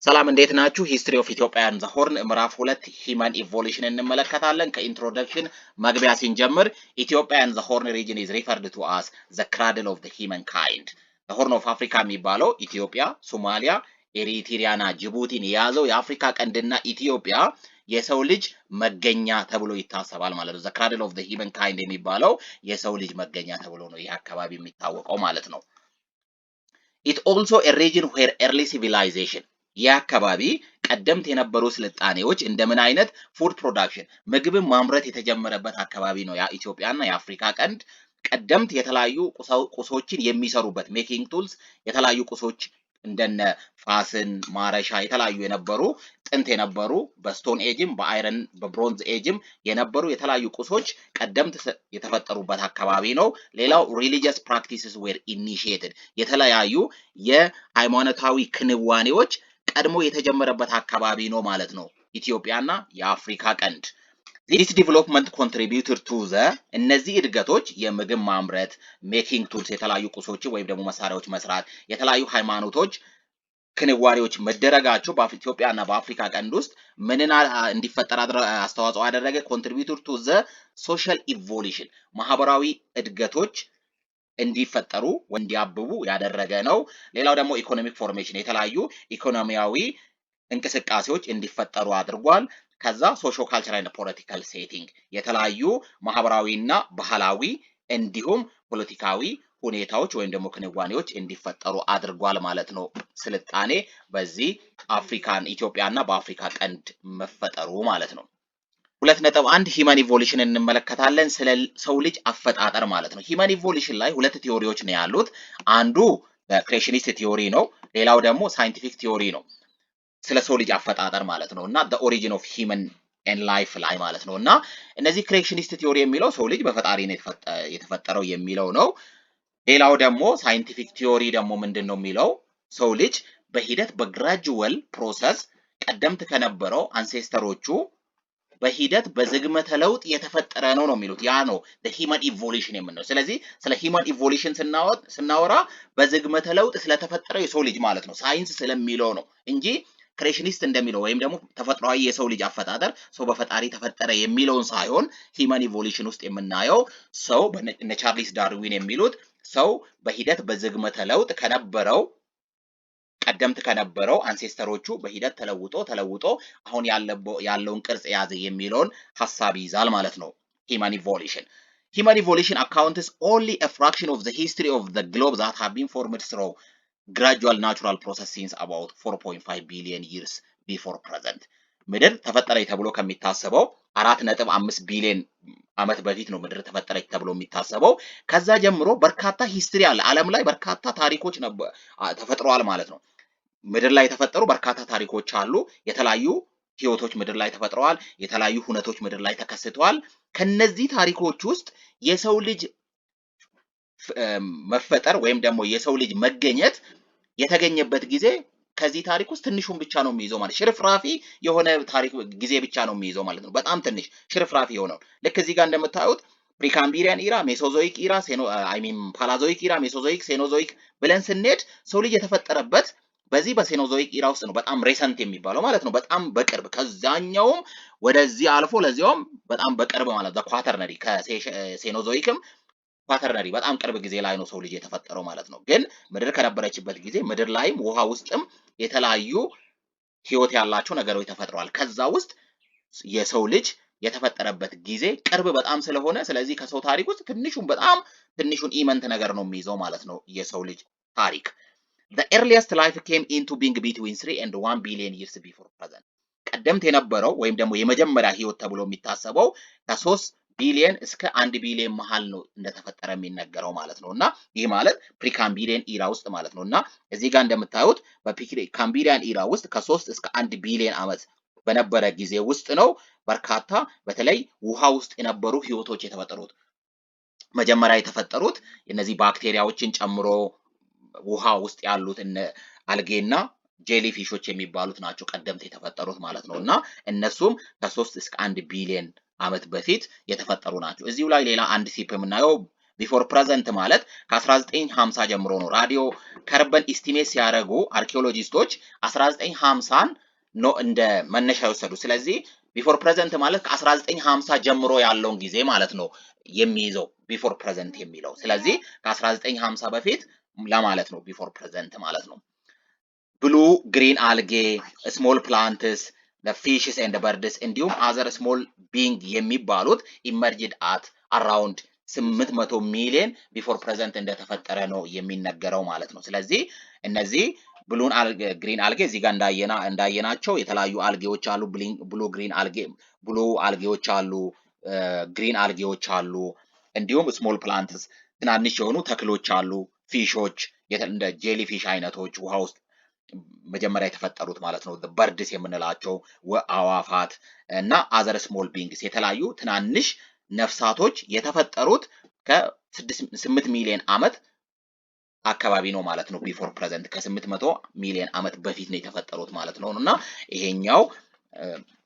ሰላም፣ እንዴት ናችሁ? History of Ethiopia and the Horn ምዕራፍ 2 human evolution እንመለከታለን። ከ introduction መግቢያ ስንጀምር Ethiopia and the Horn region is referred to as the cradle of the human kind። Horn of Africa የሚባለው ኢትዮጵያ፣ ሶማሊያ፣ ኤሪትሪያና ጅቡቲን የያዘው የአፍሪካ ቀንድና ኢትዮጵያ የሰው ልጅ መገኛ ተብሎ ይታሰባል ማለት ነው። The cradle of the human kind የሚባለው የሰው ልጅ መገኛ ተብሎ ነው ይህ አካባቢ የሚታወቀው ማለት ነው። It also a region where early civilization፣ ይህ አካባቢ ቀደምት የነበሩ ስልጣኔዎች እንደምን አይነት food production፣ ምግብን ማምረት የተጀመረበት አካባቢ ነው። ያ ኢትዮጵያና የአፍሪካ ቀንድ ቀደምት የተለያዩ ቁሶችን የሚሰሩበት፣ making tools፣ የተለያዩ ቁሶች እንደነ ፋስን፣ ማረሻ የተለያዩ የነበሩ፣ ጥንት የነበሩ፣ በ stone age ም በ iron በ bronze age ም የነበሩ የተለያዩ ቁሶች ቀደምት የተፈጠሩበት አካባቢ ነው። ሌላው religious practices were initiated፣ የተለያዩ የሃይማኖታዊ ክንዋኔዎች ቀድሞ የተጀመረበት አካባቢ ነው ማለት ነው። ኢትዮጵያና የአፍሪካ ቀንድ። This development contributed to the፣ እነዚህ እድገቶች የምግብ ማምረት፣ making tools፣ የተለያዩ ቁሶችን ወይም ደግሞ መሳሪያዎች መስራት፣ የተለያዩ ሃይማኖቶች ክንዋኔዎች መደረጋቸው በኢትዮጵያ እና በአፍሪካ ቀንድ ውስጥ ምንን እንዲፈጠር አስተዋጽኦ አደረገ? Contributed to the social evolution፣ ማህበራዊ እድገቶች እንዲፈጠሩ፣ እንዲያብቡ ያደረገ ነው። ሌላው ደግሞ economic formation፣ የተለያዩ ኢኮኖሚያዊ እንቅስቃሴዎች እንዲፈጠሩ አድርጓል። ከዛ socio cultural political setting፣ የተለያዩ ማህበራዊና ባህላዊ እንዲሁም ፖለቲካዊ ሁኔታዎች ወይም ደግሞ ክንዋኔዎች እንዲፈጠሩ አድርጓል ማለት ነው። ስልጣኔ በዚህ አፍሪካን ኢትዮጵያና በአፍሪካ ቀንድ መፈጠሩ ማለት ነው። 2.1 human evolution እንመለከታለን። ስለ ሰው ልጅ አፈጣጠር ማለት ነው። Human evolution ላይ ሁለት theory ዎች ነው ያሉት። አንዱ creationist theory ነው። ሌላው ደግሞ scientific theory ነው። ስለ ሰው ልጅ አፈጣጠር ማለት ነው እና origin of human and life ላይ ማለት ነው። እና እነዚህ creationist theory የሚለው ሰው ልጅ በፈጣሪ ነው የተፈጠረው የሚለው ነው። ሌላው ደግሞ scientific theory ደግሞ ምንድን ነው የሚለው? ሰው ልጅ በሂደት፣ በ gradual process ቀደምት ከነበረው ancestor ኦቹ በሂደት በዝግመተ ለውጥ የተፈጠረ ነው ነው የሚሉት። ያ ነው human evolution የምንለው። ስለዚህ ስለ human evolution ስናወራ በዝግመተ ለውጥ ስለተፈጠረው የሰው ልጅ ማለት ነው፣ ሳይንስ ስለሚለው ነው እንጂ creationist እንደሚለው ወይም ደግሞ ተፈጥሯዊ የሰው ልጅ አፈጣጠር፣ ሰው በፈጣሪ ተፈጠረ የሚለውን ሳይሆን human evolution ውስጥ የምናየው ሰው እነ ቻርሊስ ዳርዊን የሚሉት ሰው በሂደት በዝግመተ ለውጥ ከነበረው፣ ቀደምት ከነበረው ancestor ኦቹ በሂደት ተለውጦ ተለውጦ አሁን ያለውን ቅርጽ የያዘ የሚለውን ሀሳብ ይይዛል ማለት ነው። Human evolution. Human evolution accounts only a fraction of the history of the globe that have been formed through gradual natural process since about 4.5 billion years before present። ምድር ተፈጠረች ተብሎ ከሚታሰበው 4.5 ቢሊዮን ዓመት በፊት ነው ምድር ተፈጠረች ተብሎ የሚታሰበው። ከዛ ጀምሮ በርካታ history አለ። ዓለም ላይ በርካታ ታሪኮች ተፈጥረዋል ማለት ነው። ምድር ላይ የተፈጠሩ በርካታ ታሪኮች አሉ። የተለያዩ ህይወቶች ምድር ላይ ተፈጥረዋል። የተለያዩ ሁነቶች ምድር ላይ ተከስተዋል። ከነዚህ ታሪኮች ውስጥ የሰው ልጅ መፈጠር ወይም ደግሞ የሰው ልጅ መገኘት የተገኘበት ጊዜ ከዚህ ታሪክ ውስጥ ትንሹን ብቻ ነው የሚይዘው ማለት፣ ሽርፍራፊ የሆነ ታሪክ ጊዜ ብቻ ነው የሚይዘው ማለት ነው። በጣም ትንሽ ሽርፍራፊ የሆነው። ልክ እዚህ ጋር እንደምታዩት Precambrian era፣ Mesozoic era፣ I mean Paleozoic era፣ Mesozoic፣ Cenozoic ብለን ስንሄድ ሰው ልጅ የተፈጠረበት በዚህ በ Cenozoic era ውስጥ ነው። በጣም recent የሚባለው ማለት ነው። በጣም በቅርብ፣ ከዛኛውም ወደዚህ አልፎ ለዚያውም በጣም በቅርብ ማለት ነው። Quaternary፣ ከ Cenozoic ም Quaternary በጣም ቅርብ ጊዜ ላይ ነው ሰው ልጅ የተፈጠረው ማለት ነው። ግን ምድር ከነበረችበት ጊዜ ምድር ላይም ውሃ ውስጥም የተለያዩ ህይወት ያላቸው ነገሮች ተፈጥረዋል። ከዛ ውስጥ የሰው ልጅ የተፈጠረበት ጊዜ ቅርብ በጣም ስለሆነ ስለዚህ ከሰው ታሪክ ውስጥ ትንሹን፣ በጣም ትንሹን ኢምንት ነገር ነው የሚይዘው ማለት ነው የሰው ልጅ ታሪክ። The earliest life came into being between 3 and 1 billion years before present። ቀደምት የነበረው ወይም ደግሞ የመጀመሪያ ህይወት ተብሎ የሚታሰበው ከ3 ቢሊየን እስከ 1 ቢሊየን መሃል ነው እንደተፈጠረ የሚነገረው ማለት ነው። እና ይህ ማለት Precambrian era ውስጥ ማለት ነው። እና እዚህ ጋር እንደምታዩት በ Precambrian era ውስጥ ከ3 እስከ 1 ቢሊየን ዓመት በነበረ ጊዜ ውስጥ ነው በርካታ በተለይ ውሃ ውስጥ የነበሩ ህይወቶች የተፈጠሩት። መጀመሪያ የተፈጠሩት እነዚህ ባክቴሪያዎችን ጨምሮ ውሃ ውስጥ ያሉት እነ algae ና jellyfish ኦች የሚባሉት ናቸው ቀደምት የተፈጠሩት ማለት ነው። እና እነሱም ከ3 እስከ 1 ቢሊየን ዓመት በፊት የተፈጠሩ ናቸው። እዚሁ ላይ ሌላ አንድ tip የምናየው Before present ማለት ከ1950 ጀምሮ ነው። Radio carbon estimate ሲያደርጉ archaeologist ኦች 1950ን ነው እንደ መነሻ የወሰዱ። ስለዚህ before present ማለት ከ1950 ጀምሮ ያለውን ጊዜ ማለት ነው የሚይዘው before present የሚለው። ስለዚህ ከ1950 በፊት ለማለት ነው before present ማለት ነው። Blue green algae፣ small plants፣ fishes and birds እንዲሁም other small being የሚባሉት emerged at around 800 million before present እንደተፈጠረ ነው የሚነገረው ማለት ነው። ስለዚህ እነዚህ blue green algae እዚህ ጋር እንዳየናቸው የተለያዩ አልጌዎች አሉ። Blue green algae፣ blue algae ዎች አሉ፣ green algae ዎች አሉ። እንዲሁም small plants ትናንሽ የሆኑ ተክሎች አሉ። Fish ኦች እንደ jellyfish አይነቶች ውሃ ውስጥ መጀመሪያ የተፈጠሩት ማለት ነው። Birds የምንላቸው አዋፋት እና other small beings የተለያዩ ትናንሽ ነፍሳቶች የተፈጠሩት ከ8 ሚሊዮን ዓመት አካባቢ ነው ማለት ነው። Before present ከ800 ሚሊዮን ዓመት በፊት ነው የተፈጠሩት ማለት ነው። እና ይሄኛው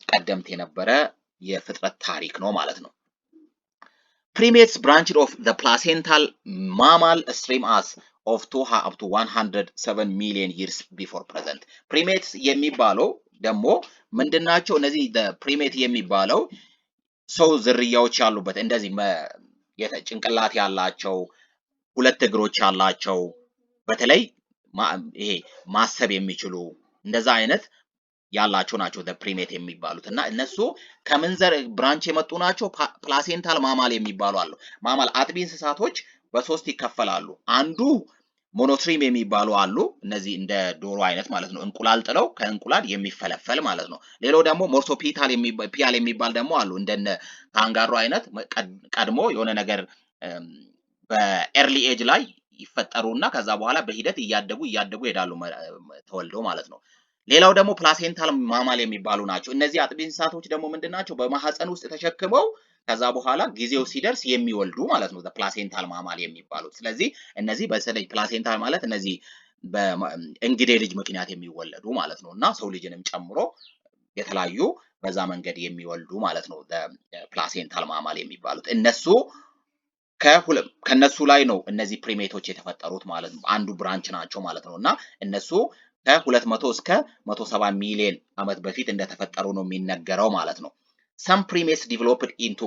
ቀደምት የነበረ የፍጥረት ታሪክ ነው ማለት ነው። Primates branched off the placental mammal stream as of to up to 107 million years before present። Primates የሚባለው ደግሞ ምንድናቸው? እነዚህ primate የሚባለው ሰው ዝርያዎች ያሉበት እንደዚህ ጭንቅላት ያላቸው፣ ሁለት እግሮች ያላቸው፣ በተለይ ይሄ ማሰብ የሚችሉ እንደዛ አይነት ያላቸው ናቸው primate የሚባሉት። እና እነሱ ከምን ዘር branch የመጡ ናቸው? Placental mammal የሚባሉ አሉ። Mammal አጥቢ እንስሳቶች በሶስት ይከፈላሉ። አንዱ monotreme የሚባሉ አሉ። እነዚህ እንደ ዶሮ አይነት ማለት ነው። እንቁላል ጥለው ከእንቁላል የሚፈለፈል ማለት ነው። ሌላው ደግሞ marsupial የሚባል ደግሞ አሉ። እንደነ ካንጋሮ አይነት ቀድሞ የሆነ ነገር በ early age ላይ ይፈጠሩና ከዛ በኋላ በሂደት እያደጉ እያደጉ ይሄዳሉ ተወልደው ማለት ነው። ሌላው ደግሞ placental mammal የሚባሉ ናቸው። እነዚህ አጥቢ እንስሳቶች ደግሞ ምንድን ናቸው? በማህፀን ውስጥ ተሸክመው ከዛ በኋላ ጊዜው ሲደርስ የሚወልዱ ማለት ነው፣ placental mammal የሚባሉት። ስለዚህ እነዚህ በተለይ placental ማለት እነዚህ በእንግዴ ልጅ ምክንያት የሚወለዱ ማለት ነው እና ሰው ልጅንም ጨምሮ የተለያዩ በዛ መንገድ የሚወልዱ ማለት ነው placental mammal የሚባሉት። እነሱ ከነሱ ላይ ነው እነዚህ primate ኦች የተፈጠሩት ማለት ነው። አንዱ branch ናቸው ማለት ነው እና እነሱ ከ200 እስከ 170 ሚሊዮን ዓመት በፊት እንደተፈጠሩ ነው የሚነገረው ማለት ነው። Some primates developed into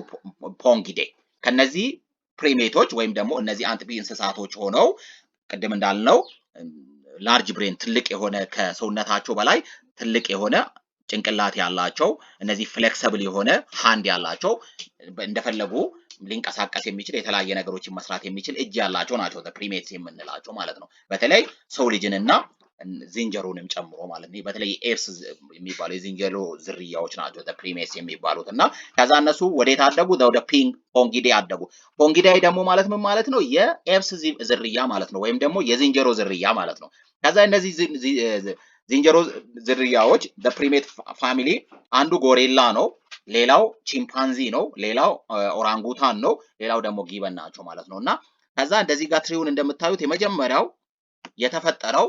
Pongidae። ከነዚህ primate ኦች ወይም ደግሞ እነዚህ አጥቢ እንስሳቶች ሆነው ቅድም እንዳልነው large brain፣ ትልቅ የሆነ፣ ከሰውነታቸው በላይ ትልቅ የሆነ ጭንቅላት ያላቸው፣ እነዚህ flexible የሆነ hand ያላቸው፣ እንደፈለጉ ሊንቀሳቀስ የሚችል፣ የተለያየ ነገሮችን መስራት የሚችል እጅ ያላቸው ናቸው primates የምንላቸው ማለት ነው። በተለይ ሰው ልጅንና ዝንጀሮንም ጨምሮ ማለት ነው። በተለይ apes የሚባሉ የዝንጀሮ ዝርያዎች ናቸው primates የሚባሉት። እና ከዛ እነሱ ወዴት አደጉ? ወደ Pongidae አደጉ። Pongidae ደግሞ ማለት ምን ማለት ነው? የ apes ዝርያ ማለት ነው፣ ወይም ደግሞ የዝንጀሮ ዝርያ ማለት ነው። ከዛ እነዚህ ዝንጀሮ ዝርያዎች primate family አንዱ ጎሪላ ነው፣ ሌላው ቺምፓንዚ ነው፣ ሌላው ኦራንጉታን ነው፣ ሌላው ደግሞ gibbon ናቸው ማለት ነው። እና ከዛ እንደዚህ ጋር tree ውን እንደምታዩት የመጀመሪያው የተፈጠረው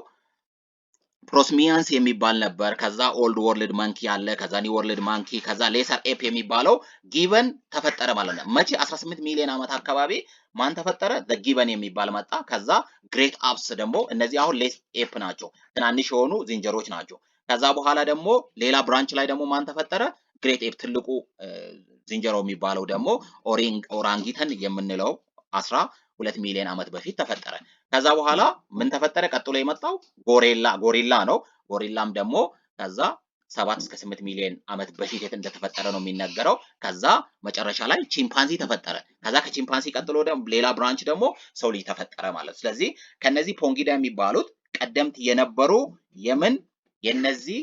prosimians የሚባል ነበር። ከዛ Old World monkey አለ። ከዛ New World monkey፣ ከዛ lesser ape የሚባለው gibbon ተፈጠረ ማለት ነው። መቼ? 18 ሚሊዮን ዓመት አካባቢ ማን ተፈጠረ? Gibbon የሚባል መጣ። ከዛ great apes ደግሞ እነዚህ አሁን less ape ናቸው፣ ትናንሽ የሆኑ ዝንጀሮች ናቸው። ከዛ በኋላ ደግሞ ሌላ branch ላይ ደግሞ ማን ተፈጠረ? Great ape፣ ትልቁ ዝንጀሮ የሚባለው ደግሞ orangutan የምንለው 12 ሚሊዮን ዓመት በፊት ተፈጠረ። ከዛ በኋላ ምን ተፈጠረ? ቀጥሎ የመጣው ጎሪላ ጎሪላ ነው። ጎሪላም ደግሞ ከዛ 7 እስከ 8 ሚሊዮን ዓመት በፊት የት እንደተፈጠረ ነው የሚነገረው። ከዛ መጨረሻ ላይ ቺምፓንዚ ተፈጠረ። ከዛ ከቺምፓንዚ ቀጥሎ ደግሞ ሌላ branch ደግሞ ሰው ልጅ ተፈጠረ ማለት። ስለዚህ ከነዚህ Pongidae የሚባሉት ቀደምት የነበሩ የምን የነዚህ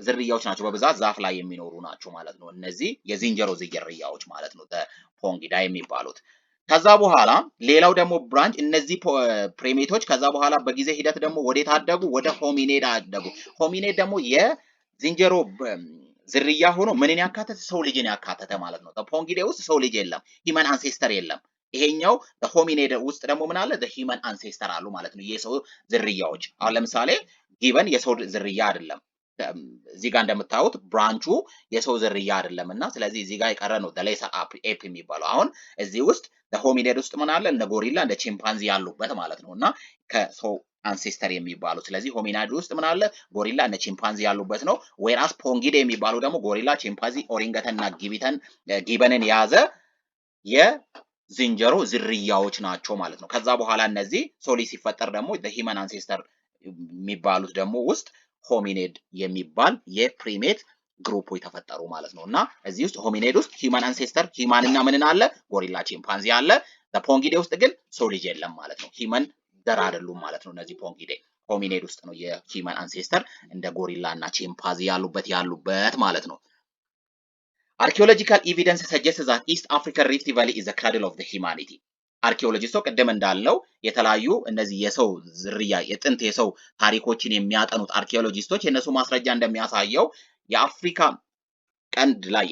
ዝርያዎች ናቸው። በብዛት ዛፍ ላይ የሚኖሩ ናቸው ማለት ነው። እነዚህ የዝንጀሮ ዝርያዎች ማለት ነው Pongidae የሚባሉት። ከዛ በኋላ ሌላው ደግሞ branch እነዚህ primate ኦች ከዛ በኋላ በጊዜ ሂደት ደግሞ ወዴት አደጉ? ወደ hominid አደጉ። Hominid ደግሞ የዝንጀሮ ዝርያ ሆኖ ምንን ያካተተ? ሰው ልጅን ያካተተ ማለት ነው። Pongidae ውስጥ ሰው ልጅ የለም፣ human ancestor የለም። ይሄኛው hominid ውስጥ ደግሞ ምን አለ? Human ancestor አሉ ማለት ነው። የሰው ዝርያዎች አሁን ለምሳሌ gibbon የሰው ዝርያ አይደለም። እዚህ ጋር እንደምታዩት branch ኡ የሰው ዝርያ አይደለም እና ስለዚህ እዚህ ጋር የቀረ ነው lesser ape የሚባለው። አሁን እዚህ ውስጥ hominid ውስጥ ምን አለ? እንደ ጎሪላ፣ እንደ ቺምፓንዚ ያሉበት ማለት ነው እና ከሰው ancestor የሚባሉ። ስለዚህ hominid ውስጥ ምን አለ? ጎሪላ፣ እንደ ቺምፓንዚ ያሉበት ነው። Whereas Pongidae የሚባሉ ደግሞ ጎሪላ፣ ቺምፓንዚ፣ orangutan እና gibbon ን የያዘ የዝንጀሮ ዝርያዎች ናቸው ማለት ነው። ከዛ በኋላ እነዚህ ሰው ልጅ ሲፈጠር ደግሞ human ancestor የሚባሉት ደግሞ ውስጥ hominid የሚባል የ primate group ኦች ተፈጠሩ ማለት ነው። እና እዚህ ውስጥ hominid ውስጥ human ancestor human እና ምንን አለ? ጎሪላ፣ ቺምፓንዚ አለ። Pongidae ውስጥ ግን ሰው ልጅ የለም ማለት ነው። Human ዘር አይደሉም ማለት ነው። እነዚህ Pongidae hominid ውስጥ ነው የ human ancestor እንደ ጎሪላ እና ቺምፓንዚ ያሉበት ማለት ነው። Archaeological evidence suggest that East African Rift Valley is the cradle of the humanity። አርኪኦሎጂስቶ ቅድም እንዳልነው የተለያዩ እነዚህ የሰው ዝርያ፣ የጥንት የሰው ታሪኮችን የሚያጠኑት አርኪኦሎጂስቶች የእነሱ ማስረጃ እንደሚያሳየው የአፍሪካ ቀንድ ላይ፣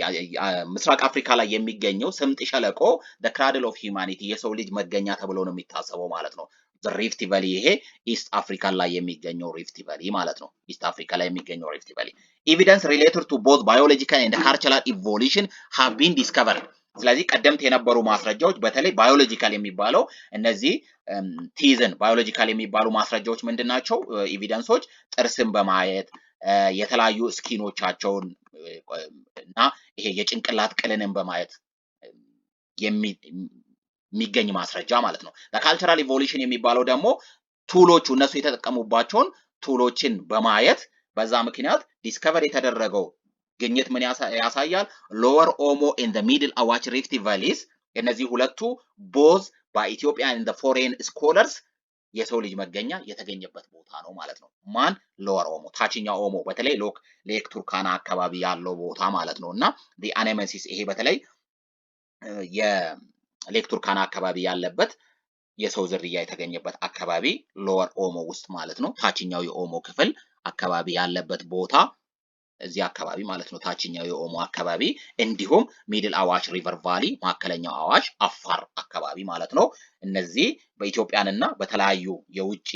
ምስራቅ አፍሪካ ላይ የሚገኘው ስምጥ ሸለቆ the cradle of humanity፣ የሰው ልጅ መገኛ ተብሎ ነው የሚታሰበው ማለት ነው። Rift Valley፣ ይሄ East Africa ላይ የሚገኘው Rift Valley ማለት ነው። East Africa ላይ የሚገኘው Rift Valley። Evidence related to both biological and cultural evolution have been discovered። ስለዚህ ቀደምት የነበሩ ማስረጃዎች፣ በተለይ biological የሚባለው እነዚህ teeth ን፣ biological የሚባሉ ማስረጃዎች ምንድን ናቸው? Evidence ኦች ጥርስን በማየት፣ የተለያዩ skin ኦቻቸውን እና ይሄ የጭንቅላት ቅልንን በማየት የሚገኝ ማስረጃ ማለት ነው። Cultural evolution የሚባለው ደግሞ tool ኦቹ፣ እነሱ የተጠቀሙባቸውን tool ኦችን በማየት፣ በዛ ምክንያት discover የተደረገው ግኝት ምን ያሳያል? Lower Omo and Middle Awash Rift Valleys፣ እነዚህ ሁለቱ both በ Ethiopian and foreign scholars የሰው ልጅ መገኛ የተገኘበት ቦታ ነው ማለት ነው። ማን? Lower ኦሞ፣ ታችኛው ኦሞ፣ በተለይ Lake ቱርካና አካባቢ ያለው ቦታ ማለት ነው እና anamensis፣ ይሄ በተለይ የ Lake ቱርካና አካባቢ ያለበት የሰው ዝርያ የተገኘበት አካባቢ Lower ኦሞ ውስጥ ማለት ነው። ታችኛው የኦሞ ክፍል አካባቢ ያለበት ቦታ እዚህ አካባቢ ማለት ነው። ታችኛው የኦሞ አካባቢ እንዲሁም Middle Awash River Valley፣ መካከለኛው አዋሽ፣ አፋር አካባቢ ማለት ነው። እነዚህ በ Ethiopian ና በተለያዩ የውጭ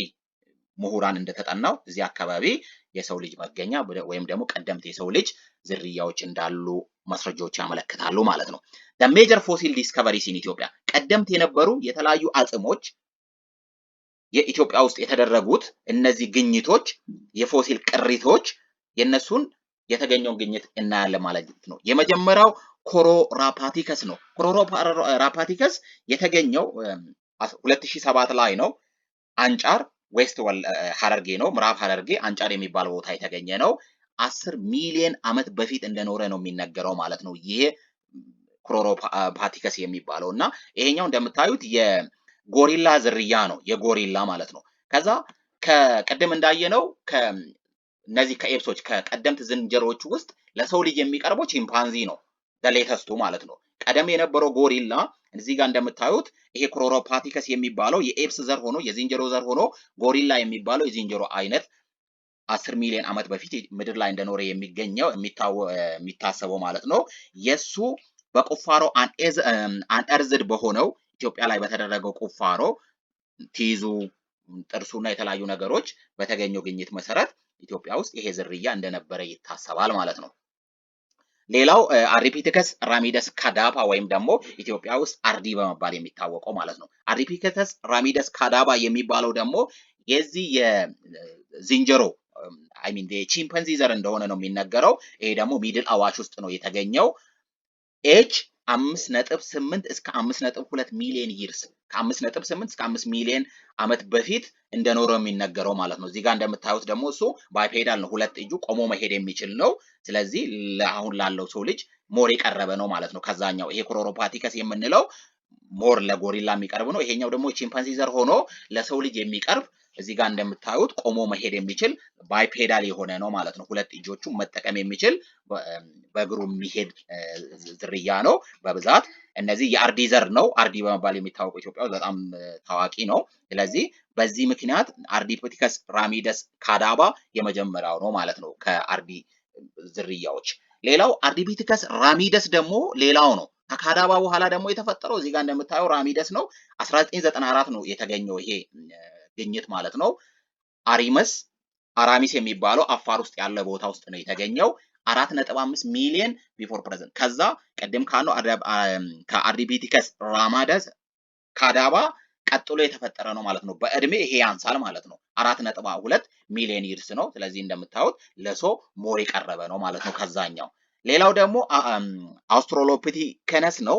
ምሁራን እንደተጠናው እዚህ አካባቢ የሰው ልጅ መገኛ ወይም ደግሞ ቀደምት የሰው ልጅ ዝርያዎች እንዳሉ ማስረጃዎች ያመለክታሉ ማለት ነው። Major fossil discoveries in Ethiopia፣ ቀደምት የነበሩ የተለያዩ አጽሞች የኢትዮጵያ ውስጥ የተደረጉት እነዚህ ግኝቶች፣ የፎሲል ቅሪቶች፣ የነሱን የተገኘውን ግኝት እናያለን ማለት ነው። የመጀመሪያው Chororapithecus ነው። Chororapithecus የተገኘው 2007 ላይ ነው። አንጫር፣ West ሀረርጌ ነው። ምዕራብ ሀረርጌ አንጫር የሚባል ቦታ የተገኘ ነው። 10 ሚሊዮን ዓመት በፊት እንደኖረ ነው የሚነገረው ማለት ነው። ይሄ Chororapithecus የሚባለው እና ይሄኛው እንደምታዩት የጎሪላ ዝርያ ነው። የጎሪላ ማለት ነው። ከዛ ከቅድም እንዳየነው እነዚህ ከ apes ኦች፣ ከቀደምት ዝንጀሮዎች ውስጥ ለሰው ልጅ የሚቀርበው ቺምፓንዚ ነው፣ latest ኡ ማለት ነው። ቀደም የነበረው ጎሪላ እዚህ ጋር እንደምታዩት ይሄ Chororapithecus የሚባለው የ apes ዘር ሆኖ፣ የዝንጀሮ ዘር ሆኖ፣ ጎሪላ የሚባለው የዝንጀሮ አይነት 10 ሚሊዮን ዓመት በፊት ምድር ላይ እንደኖረ የሚገኘው፣ የሚታሰበው ማለት ነው። የሱ በቁፋሮ unearthed በሆነው ኢትዮጵያ ላይ በተደረገው ቁፋሮ teeth ኡ፣ ጥርሱና የተለያዩ ነገሮች በተገኘው ግኝት መሰረት ኢትዮጵያ ውስጥ ይሄ ዝርያ እንደነበረ ይታሰባል ማለት ነው። ሌላው Ardipithecus ramidus kadabba ወይም ደግሞ ኢትዮጵያ ውስጥ አርዲ በመባል የሚታወቀው ማለት ነው። Ardipithecus ramidus kadabba የሚባለው ደግሞ የዚህ የዝንጀሮ፣ I mean የቺምፓንዚ ዘር እንደሆነ ነው የሚነገረው። ይሄ ደግሞ Middle አዋሽ ውስጥ ነው የተገኘው። Age 5.8 እስከ 5.2 ሚሊዮን years፣ ከ5.8 እስከ 5 ሚሊዮን ዓመት በፊት እንደኖረ የሚነገረው ማለት ነው። እዚህ ጋር እንደምታዩት ደግሞ እሱ bipedal ነው፣ ሁለት እጁ ቆሞ መሄድ የሚችል ነው። ስለዚህ ለአሁን ላለው ሰው ልጅ more የቀረበ ነው ማለት ነው። ከዛኛው ይሄ Chororapithecus የምንለው more ለጎሪላ የሚቀርብ ነው። ይሄኛው ደግሞ ቺምፓንዚ ዘር ሆኖ ለሰው ልጅ የሚቀርብ፣ እዚህ ጋር እንደምታዩት ቆሞ መሄድ የሚችል bipedal የሆነ ነው ማለት ነው። ሁለት እጆቹ መጠቀም የሚችል፣ በእግሩ የሚሄድ ዝርያ ነው። በብዛት እነዚህ የአርዲ ዘር ነው። አርዲ በመባል የሚታወቀው ኢትዮጵያ ውስጥ በጣም ታዋቂ ነው። ስለዚህ በዚህ ምክንያት Ardipithecus ramidus kadabba የመጀመሪያው ነው ማለት ነው ከአርዲ ዝርያዎች። ሌላው Ardipithecus ramidus ደግሞ ሌላው ነው። ከካዳባ በኋላ ደግሞ የተፈጠረው እዚህ ጋር እንደምታየው ramidus ነው። 1994 ነው የተገኘው ይሄ ግኝት ማለት ነው። አሪመስ አራሚስ የሚባለው አፋር ውስጥ ያለ ቦታ ውስጥ ነው የተገኘው። 4.5 ሚሊዮን before present። ከዛ ቅድም ካልነው ከ Ardipithecus ramidus kadabba ቀጥሎ የተፈጠረ ነው ማለት ነው። በእድሜ ይሄ ያንሳል ማለት ነው። 4.2 ሚሊዮን years ነው። ስለዚህ እንደምታዩት ለሰው more የቀረበ ነው ማለት ነው ከዛኛው። ሌላው ደግሞ Australopithecines ነው።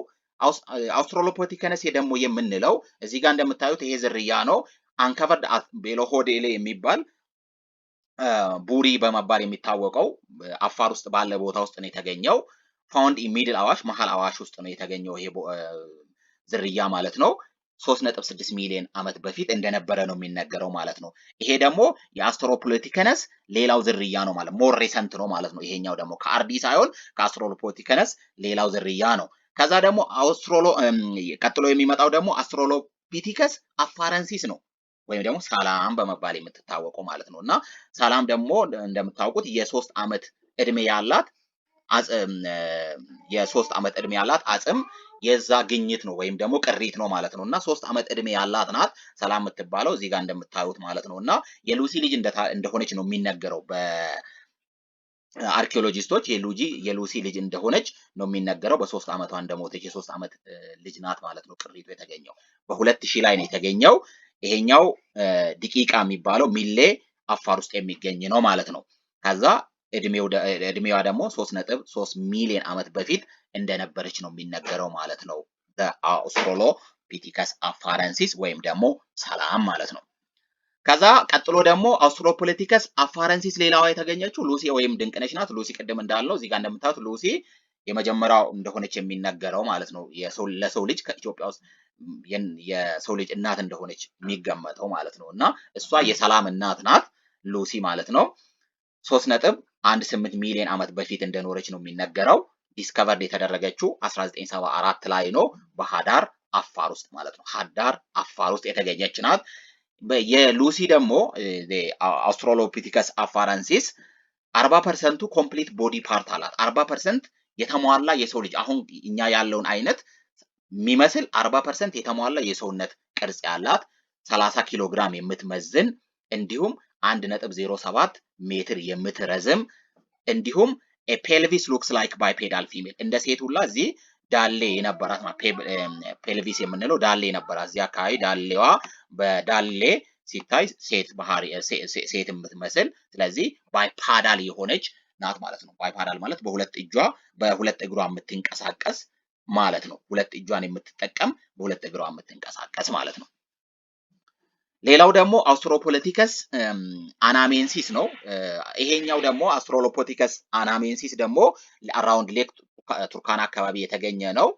Australopithecines ደግሞ የምንለው እዚህ ጋር እንደምታዩት ይሄ ዝርያ ነው። Uncovered at ቤሎሆዴሌ የሚባል ቡሪ በመባል የሚታወቀው አፋር ውስጥ ባለ ቦታ ውስጥ ነው የተገኘው። Found in Middle አዋሽ፣ መሀል አዋሽ ውስጥ ነው የተገኘው ይሄ ዝርያ ማለት ነው። 3.6 ሚሊዮን ዓመት በፊት እንደነበረ ነው የሚነገረው ማለት ነው። ይሄ ደግሞ የ Australopithecines ሌላው ዝርያ ነው ማለት more recent ነው ማለት ነው። ይሄኛው ደግሞ ከ Ardi ሳይሆን ከ Australopithecines ሌላው ዝርያ ነው። ከዛ ደግሞ ቀጥሎ የሚመጣው ደግሞ Australopithecus afarensis ነው ወይም ደግሞ ሰላም በመባል የምትታወቀው ማለት ነው። እና ሰላም ደግሞ እንደምታውቁት የ3 ዓመት እድሜ ያላት አጽም የዛ ግኝት ነው ወይም ደግሞ ቅሪት ነው ማለት ነው። እና 3 ዓመት እድሜ ያላት ናት ሰላም የምትባለው እዚህ ጋር እንደምታዩት ማለት ነው። እና የሉሲ ልጅ እንደሆነች ነው የሚነገረው በአርኪኦሎጂስቶች፣ የሉሲ ልጅ እንደሆነች ነው የሚነገረው። በ3 ዓመቷ እንደሞተች የ3 ዓመት ልጅ ናት ማለት ነው። ቅሪቱ የተገኘው በ2000 ላይ ነው የተገኘው። ይሄኛው ዲቂቃ የሚባለው ሚሌ አፋር ውስጥ የሚገኝ ነው ማለት ነው። ከዛ እድሜዋ ደግሞ 3.3 ሚሊዮን ዓመት በፊት እንደነበረች ነው የሚነገረው ማለት ነው። Australopithecus afarensis ወይም ደግሞ ሰላም ማለት ነው። ከዛ ቀጥሎ ደግሞ Australopithecus afarensis ሌላዋ የተገኘችው ሉሲ ወይም ድንቅነሽ ናት። ሉሲ ቅድም እንዳልነው እዚህ ጋር እንደምታዩት ሉሲ የመጀመሪያው እንደሆነች የሚነገረው ማለት ነው። ለሰው ልጅ ከኢትዮጵያ ውስጥ የሰው ልጅ እናት እንደሆነች የሚገመተው ማለት ነው። እና እሷ የሰላም እናት ናት ሉሲ ማለት ነው። 3.18 ሚሊዮን ዓመት በፊት እንደኖረች ነው የሚነገረው። Discovered የተደረገችው 1974 ላይ ነው በሀዳር አፋር ውስጥ ማለት ነው። ሀዳር አፋር ውስጥ የተገኘች ናት። የሉሲ ደግሞ Australopithecus afarensis 40% ኡ complete body part አላት። 40% የተሟላ የሰው ልጅ አሁን እኛ ያለውን አይነት የሚመስል 40% የተሟላ የሰውነት ቅርጽ ያላት፣ 30 ኪሎ ግራም የምትመዝን፣ እንዲሁም 1.07 ሜትር የምትረዝም፣ እንዲሁም pelvis looks like bipedal female፣ እንደ ሴት ሁላ እዚህ ዳሌ የነበራት፣ pelvis የምንለው ዳሌ የነበራት፣ እዚህ አካባቢ ዳሌዋ በዳሌ ሲታይ ሴት ባህሪ ሴት የምትመስል፣ ስለዚህ bipedal የሆነች ናት ማለት ነው። Bipedal ማለት በሁለት እጇ በሁለት እግሯ የምትንቀሳቀስ ማለት ነው። ሁለት እጇን የምትጠቀም፣ በሁለት እግሯ የምትንቀሳቀስ ማለት ነው። ሌላው ደግሞ Australopithecus anamensis ነው። ይሄኛው ደግሞ Australopithecus anamensis ደግሞ around Lake ቱርካና አካባቢ የተገኘ ነው።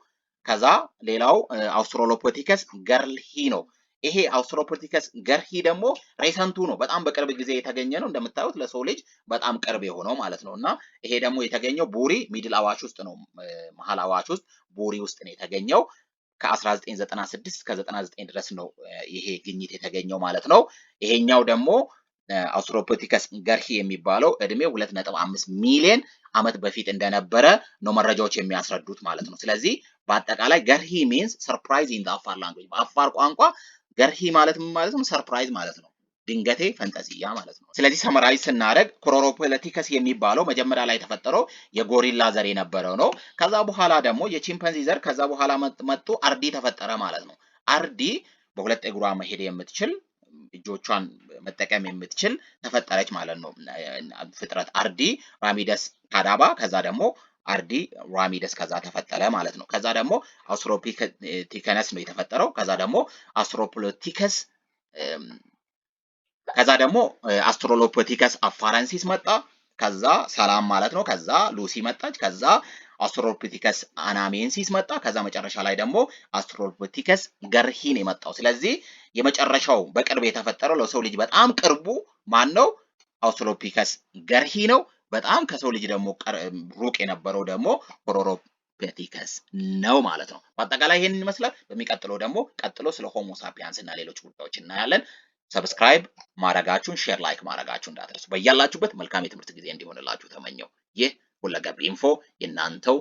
ከዛ ሌላው Australopithecus garhi ነው። ይሄ Australopithecus garhi ደግሞ recent ኡ ነው። በጣም በቅርብ ጊዜ የተገኘ ነው። እንደምታዩት ለሰው ልጅ በጣም ቅርብ የሆነው ማለት ነው። እና ይሄ ደግሞ የተገኘው ቡሪ Middle አዋሽ ውስጥ ነው። መሀል አዋሽ ውስጥ ቡሪ ውስጥ ነው የተገኘው። ከ1996 እስከ 99 ድረስ ነው ይሄ ግኝት የተገኘው ማለት ነው። ይሄኛው ደግሞ Australopithecus garhi የሚባለው እድሜው 2.5 ሚሊዮን ዓመት በፊት እንደነበረ ነው መረጃዎች የሚያስረዱት ማለት ነው። ስለዚህ በአጠቃላይ garhi means surprise in Afar language፣ በአፋር ቋንቋ ገርሂ ማለት ምን ማለት ነው? Surprise ማለት ነው። ድንገቴ ፈንጠዝያ ማለት ነው። ስለዚህ summarize ስናደርግ Chororapithecus የሚባለው መጀመሪያ ላይ የተፈጠረው የጎሪላ ዘር የነበረው ነው። ከዛ በኋላ ደግሞ የቺምፓንዚ ዘር ከዛ በኋላ መጡ፣ አርዲ ተፈጠረ ማለት ነው። አርዲ በሁለት እግሯ መሄድ የምትችል፣ እጆቿን መጠቀም የምትችል ተፈጠረች ማለት ነው። ፍጥረት አርዲ ramidus kadabba፣ ከዛ ደግሞ አርዲ ramidus ከዛ ተፈጠረ ማለት ነው። ከዛ ደግሞ Australopithecines ነው የተፈጠረው። ከዛ ደግሞ Australopithecus፣ ከዛ ደግሞ Australopithecus afarensis መጣ። ከዛ ሰላም ማለት ነው። ከዛ ሉሲ መጣች። ከዛ Australopithecus anamensis መጣ። ከዛ መጨረሻ ላይ ደግሞ Australopithecus garhi ነው የመጣው። ስለዚህ የመጨረሻው በቅርብ የተፈጠረው ለሰው ልጅ በጣም ቅርቡ ማን ነው? Australopithecus garhi ነው። በጣም ከሰው ልጅ ደግሞ ሩቅ የነበረው ደግሞ Chororapithecus ነው ማለት ነው። በአጠቃላይ ይሄንን ይመስላል። በሚቀጥለው ደግሞ ቀጥሎ ስለ Homo sapiens እና ሌሎች ጉዳዮች እናያለን። Subscribe ማድረጋችሁን፣ share፣ like ማድረጋችሁን እንዳትረሱ። በያላችሁበት መልካም የትምህርት ጊዜ እንዲሆንላችሁ ተመኘሁ። ይህ ሁለገብ ኢንፎ የእናንተው